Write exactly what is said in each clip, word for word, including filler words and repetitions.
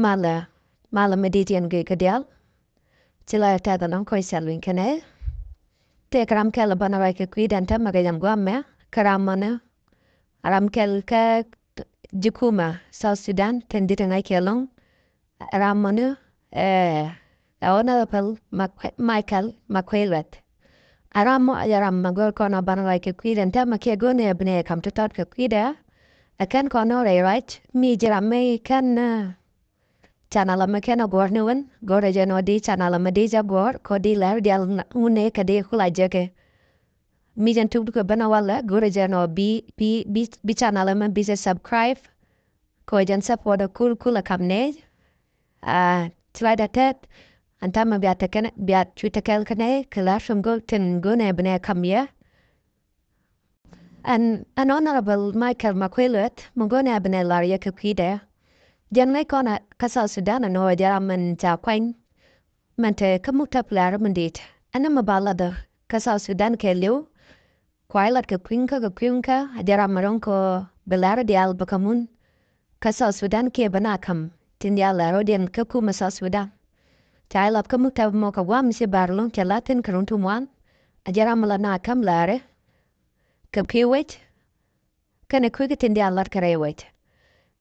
Malɛ, malɛ mi di̱t yɛn gui kɛ diaal. Ci la tɛth ɛlɔ̱ŋ kɔc cɛ luny kɛnɛ. Tëëkɛ ram kɛl banɛ ruac kɛ kui̱dɛn täämɛ kɛ yɛn guamɛ kɛ ram mɔni. Ram kɛl kɛ ji̱ kumɛ South Sudan tin di̱t ŋa̱c kɛ ɛlɔ̱ŋ. Ram mɔni, eh, ɛ Honorable Mak-, Michael Makuei Lueth. Ɛ ram mɔ, ɛ ram mɛ go̱o̱r kɔn ɔ banɛ ruac kɛ kui̱dɛn täämɛ kiɛ go̱o̱rnɛ ɛ binɛ kam tɔ̱tɔ̱t kɛ kui̱dɛ. Ɛ kɛn kɔn ɔ rɛy ruac mi ji̱ ram mi kɛn, eh, channel ɛmɛ kɛn ɛ guɔ̱r ni wän, go̱rɛ jɛn ɔ di channel ɛmɛ di jɛ guɔ̱r kɔ di lɛr dial ŋun ni kɛ di kula jɛ kɛ. Mi jɛn tuk dukɛ ben ɛ walɛ go̱rɛ jɛn ɔ bi, bi, bi, bi channel ɛmɛ bi jɛ subscribe. Kɔ jɛn support ɛ kul kul ɛ kam nɛ. Ah, ci la dɛ tɛth ɛn täämɛ bia tekɛ nɛ, bia cuc tekɛl kɛ nɛ kɛ lɛr tin go̱, tin go̱rnɛ binɛ kam yɛ. Ɛn, ɛn Honorable Michael Makuei Lueth, mi go̱o̱rnɛ a binɛ lar yɛ kɛ kui̱dɛ. Jɛn ŋäc kɔn kä South Sudan ɛn ɣöö jɛ ram min ca kuany. Min te kä muktab lɛr min di̱i̱t. Ɛn mi ba lat kä South Sudan kɛɛliw. Kua lat kɛ kui̱ŋkä kɛ kui̱ŋkä, a jɛ ram mi ro̱ŋ kɔ bi lɛr diaal bä kä mun. Kä South Sudan kiɛ bä na kam tin diaal lɛr rɔ̱diɛn kä kumɛ South Sudan. Ca lat kä muktab mɔ kɛ guam ci bar lo̱ŋ cɛ lat tin kɛ run ti ŋuan. A jɛ ram mi la na kam lɛr kɛ kui̱ wec. Kɛnɛ kui̱ kä tin diaal lat kɛ rɛy wec.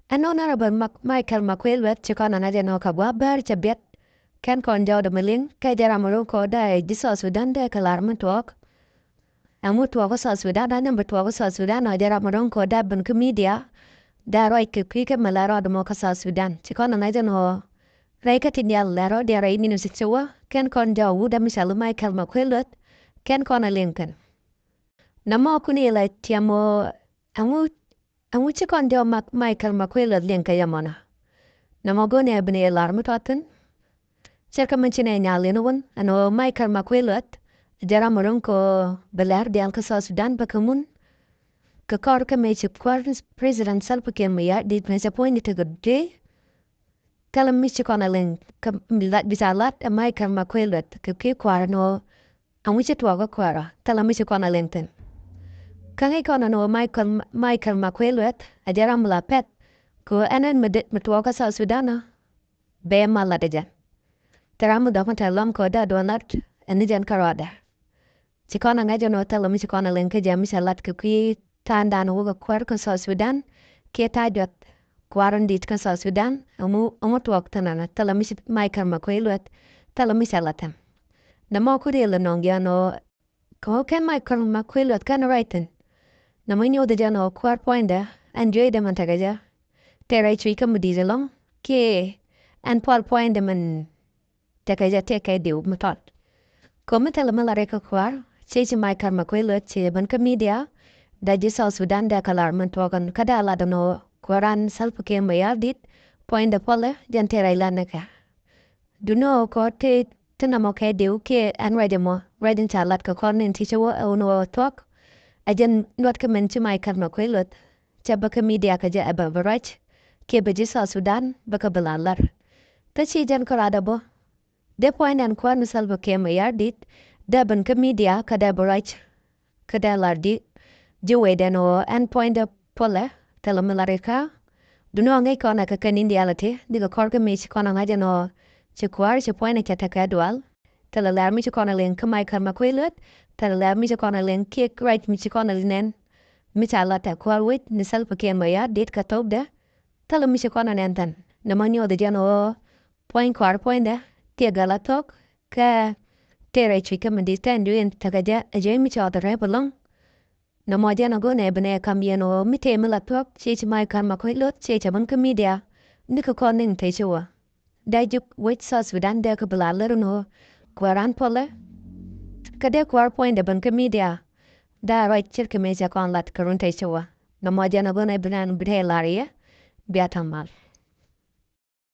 Ɛn Honorable Mak-, Michael Makuei Lueth ci kɔn ɛ ŋa̱c ɛn ɣöö kɛ gua̱a̱th bäär cɛ biɛt. Kɛn kɔn jɔwdɛ mi liŋ kɛ jɛ ram mi ro̱ŋ kɔ dee ji̱ South Sudan dee kɛ lar mi tuɔɔk. Ɛŋu tuɔɔk kä South Sudan, ɛŋu bi tuɔɔk kä South Sudan, ɔ jɛ ram mi ro̱ŋ kɔ dee ben kä media. Dee ruac kɛ kui̱ kä mi la rɔɔdɛ mɔ kä South Sudan. Ci kɔn ɛ ŋa̱c ɛn ɣöö rɛy kä tin diaal lɛ rɔɔdiɛn rɛy min ci ci wä. Kɛn kɔn jɔw wut dee mi cɔal i̱ Michael Makuei Lueth. Kɛn kɔn ɛ liŋ kɛn. Nɔmɔ kun ilɛ tiɛm ɣöö ɛŋu, ɛŋu ci kɔn jɔw Mak-, Michael Makuei Lueth liŋ kɛ yɛ mɔnɔ. Nɔmɔ go̱o̱rnɛ ɛ binɛ lar mi tɔt thi̱n. Cɛ kɛ min ci nɛ nyal in wun ɛn ɣöö Michael Makuei Lueth jɛ ram mi ro̱ŋ kɔ bi lɛr diaal kä South Sudan bä kä mun. Kɛ kɔr kä mëë ci kuäär President Salva Kiir Mayardit mëë cɛ puɔ̱ny ni tekɛ dee. Thilɛ mi ci kɔn a liŋ kɛ mi lat bi ca lat ɛ Michael Makuei Lueth kɛ kui̱ kuäär ɛn ɣöö ɛŋu ci tuɔɔk kä kuäärä, thilɛ mi ci kɔn a liŋ thi̱n. Kä ŋäc kɔn ɛn ɣöö Michael, Michael Makuei Lueth a jɛ ram mi la pɛth. Kɛ ɣöö ɛn ɛn mi dee, mi tuɔɔk kä South Sudan ɔ, bɛ ma lat ɛ jɛn. Thil ram mi dɔ̱k mi te lɔm kɛ ɣöö dee duɔn lat ɛn ni jɛn kärɔadɛ. Ci kɔn a ŋäc ɛn ɣöö thilɛ mi ci kɔn a liŋ kä jɛ mi cɛ lat kɛ kui̱ ta̱a̱ŋdan wä kɛ kuäär kä South Sudan kiɛ ta̱a̱ juɔth kuäär in di̱t kä South Sudan. Ɛŋu, ɛŋu tuɔɔk thi̱n ɛnɔ, thilɛ mi ci Michael Makuei Lueth, thilɛ mi cɛ lat thi̱n. Nɔmɔ ku riɛl ɛnɔŋ jɛ ɛn ɣöö kɛ ɣöö kɛn Michael Makuei Lueth kɛn ruac thi̱n. Nɔmɔ nyuɔth jɛ ɛn ɣöö kuäär puɔ̱nydɛ ɛn jueydɛ min tekɛ jɛ. Tëë rɛy cuc kä mi di̱i̱t ɛlɔ̱ŋ kiɛ ɛn pual puɔ̱nydɛ min tekɛ jɛ tëë kɛ diw mi tɔt. Kɛ ɣöö mi thilɛ mi lat rɛy kä kuäär, cɛ ci Michael Makuei Lueth cɛ jɛ ben kä media. Dee ji̱ South Sudan dee kɛ lar min tuɔɔk ɛn kä dee lat ɛn ɣöö kuääran Salva Kiir Mayardit puɔ̱nydɛ puɔlɛ jɛn tëë rɛy lat ni kɛ. Duŋni ɣöö kɛ ɣöö ti, ti nɔmɔ kɛ diw kiɛ ɛn ruac ɛmɔ, ruac in ca lat kɛ kɔr ni in ti cɛ wä ɛ wun ɣöö thuɔ̱k. Ɛ jɛn nuɔt kɛ min ci Michael Makuei Lueth cɛ bä kä media kɛ jɛ ɛ bɛ bɛ ruac kiɛ bɛ ji̱ South Sudan bä kɛ bi la lar. Kä ci jɛn kärɔadɛ bä. Dee puɔ̱nydɛ ɛn kuäär ni Salva Kiir Mayardit dee ben kä media kä dee bɛ ruac. Kä dee lar di ji̱ wecdɛn ɣöö ɛn puɔ̱nydɛ puɔlɛ, thilɛ mi lar ikä. Duŋni ɣöö ŋäc kɔn ɛ kɛ kɛn in diaal ɛ ti nikɛ kɔr kä mi ci kɔn ɛ ŋa̱c ɛn ɣöö ci kuäär ci puɔ̱nydɛ cɛ tekɛ dual. Thilɛ lɛr mi ci kɔn ɛ liŋ kä Michael Makuei Lueth. Thilɛ lɛr mi ci kɔn ɛ liŋ kiɛ ruac mi ci kɔn ɛ nɛn mi ca lat ɛ kuäär wec ni Salva Kiir Mayardit kɛ thokdɛ. Thilɛ mi ci kɔn ɛ nɛn thi̱n. Nɔmɔ nyuɔth jɛn ɣöö puɔ̱ny kuäär puɔ̱nydɛ tëë gala thok kɛ tëë rɛy cuc kä mi di̱t tɛn juey in tekɛ jɛ ɛ juey mi cɔɔth ɛ rɛp ɛlɔ̱ŋ. Nɔmɔ jɛn a go̱o̱nɛ binɛ kam yɛn ɣöö mi tëë mi la thuɔ̱k ciɛ ci Michael Makuei Lueth ciɛ cɛ ben kä media. Nikɛ kɔn niŋ te ci wä. Dee ji̱ wec South Sudan dee kɛ bi la lär ɛn ɣöö kuääran puɔlɛ. Kä dee kuäär puɔ̱nydɛ ben kä media. Dee a ruac ce̱tkɛ mëë cɛ kɔn lat kɛ run te ci wä. Nɔmɔ jɛn a go̱o̱nɛ binɛ bi te lar yɛ. Bia ta̱ŋ mal.